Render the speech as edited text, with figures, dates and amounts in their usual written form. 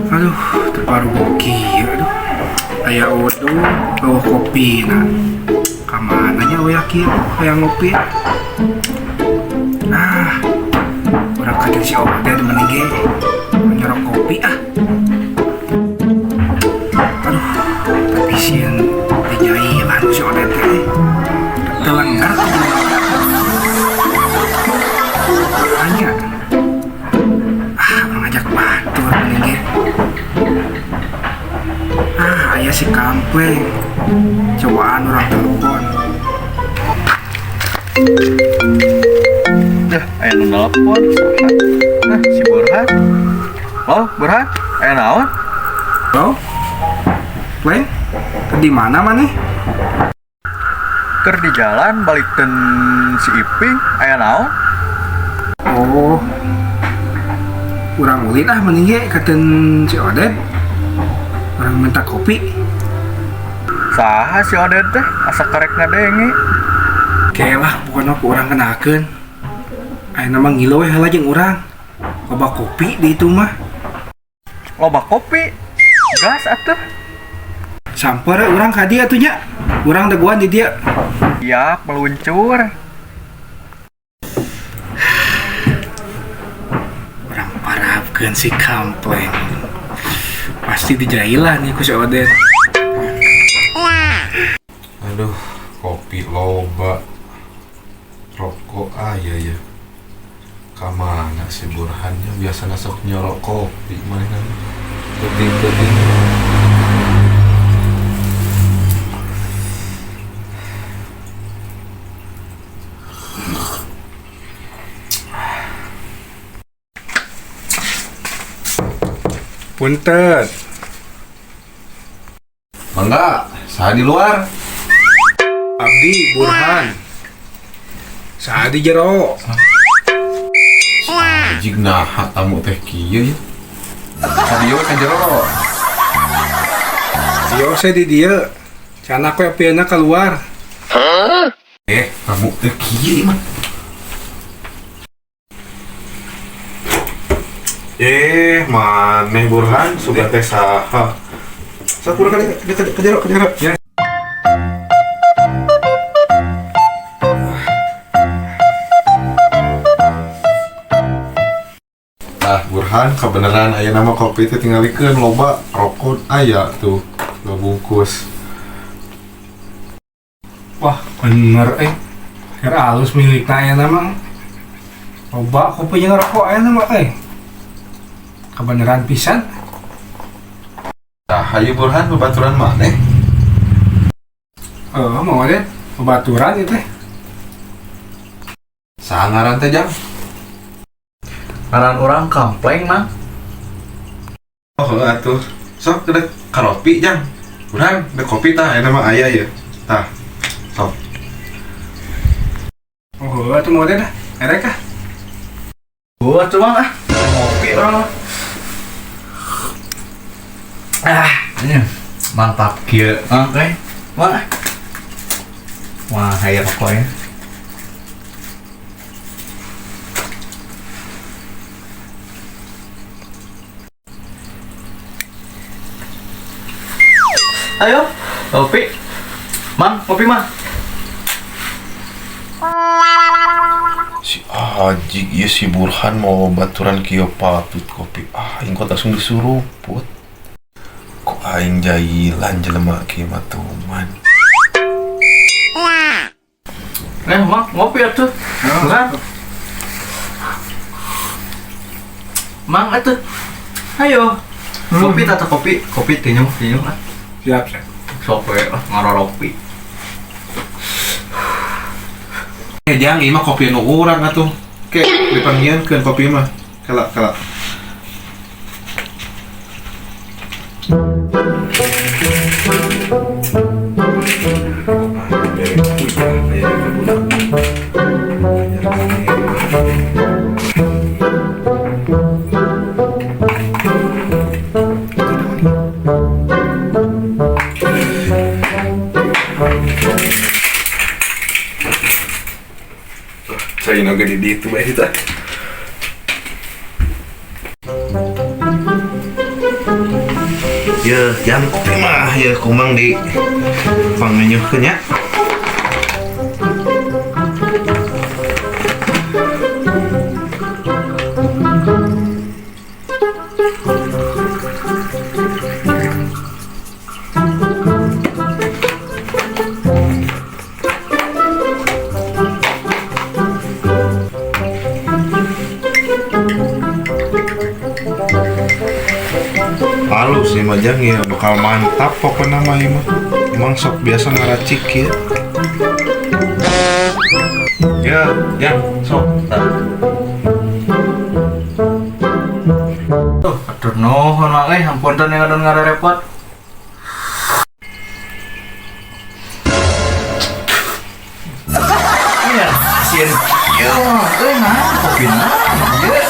Aduh, terparu kieu aduh. Aya udung, bawa kopi nah. Kamana nya we kieu hayang ngopi. Ah, urang kajen si Oded mending ge nyorok kopi ah. Aduh, tapi sieun dijailan ku si Oded teh. Teu lenggar ku jelema. Hanya. Ah, urang ngajak batur mending ge. Ah, aya si Kampleng. Cobaan urang telepon. Dah, aya nu nelpon. Nah, si Burhan. Oh, Burhan, aya naon? Halo? Pleng? Di mana maneh? Keur di jalan balik ten si Iping, aya naon? Oh. Urang ulin ah mending ge katen si Oded. Urang minta kopi. Saha si Oded teh? Asa karek ngadenge. Oke lah, pokoknya ku urang kenakeun. Ayeuna mah ngilu we heula jeung urang. Loba kopi di itu mah. Loba kopi. Gas atuh. Samper urang ka dieu atuh nya. Urang dagoan di dieu. Siap meluncur. Urang parabkeun si Kampleng. Pasti dijailan nih ku si Oded. Aduh, kopi loba. Rokok aya ya. Kamana si Burhannya biasana sok nyorok kopi manehna. Penting-penting. Punten. Mangga, saha di luar? Abdi Burhan. Saha di jero? Jig naha tamu teh kieu ya. Ka dieu ka jero. Yo saya di dieu. Canak we apiana keluar. Tamu teh kieu mah. Maneh Burhan sugan teh saha? Sok urang ka jero, ka jero. Ya. Tah Burhan kebenaran aya nama kopi teh tingalikeun loba rokok aya tuh dua bungkus. Wah, bener Keur alus milikna aya nama. Loba kopi jeung rokok aya nama Kebenaran pisan. Tah, hayu Burhan babaturan maneh? Heeh, mau deh babaturan ieu teh. Saha ngaran teh, Jang? Ngaran urang Kampleng, Mang. Oh, heuh atuh. Sok dek karopi, Jang. Burhan, dek kopi tah aya mah aya ye. Tah. Sok. Oh, heuh atuh mau deh dah. Erek ah. Heuh atuh, Mang ah. Ngopi urang mah. Ah, ini mantap kieu, Mang teh. Mang ah. Wah, aya rokok ya. Ayo, kopi. Mang, kopi, Mang. Si Aji, ieu si Burhan mau baturan kieu patut kopi. Ah, aing kok langsung disuruput. Kok aing jailan jelema kieu mah tuman. Mang, ngopi atuh. Burhan. Mang atuh. Ayo. Kopi tata kopi, kopi tinyung, tinyung ah. Siap, siap. Sok we lah ngaroropi. Jang, ieu mah kopi nu urang atuh. Ke, dipanggieunkeun kopi mah. Kela, kela. Saya naga di ditu bae kita. Ya, jang, kopi mah ya kumang di pangenyuhkeun nya. Halus sih majang ya, bakal mantap pokoknya mah ieu mah. Emang sok biasa ngaracik ya. Ya, jang, sok. Tah. Tuh, atur nuhun, Mang euy, hampunten yang ngadon ngararepot. Iya, sieun kieu mah euy, nah, kopi nah. Ieu.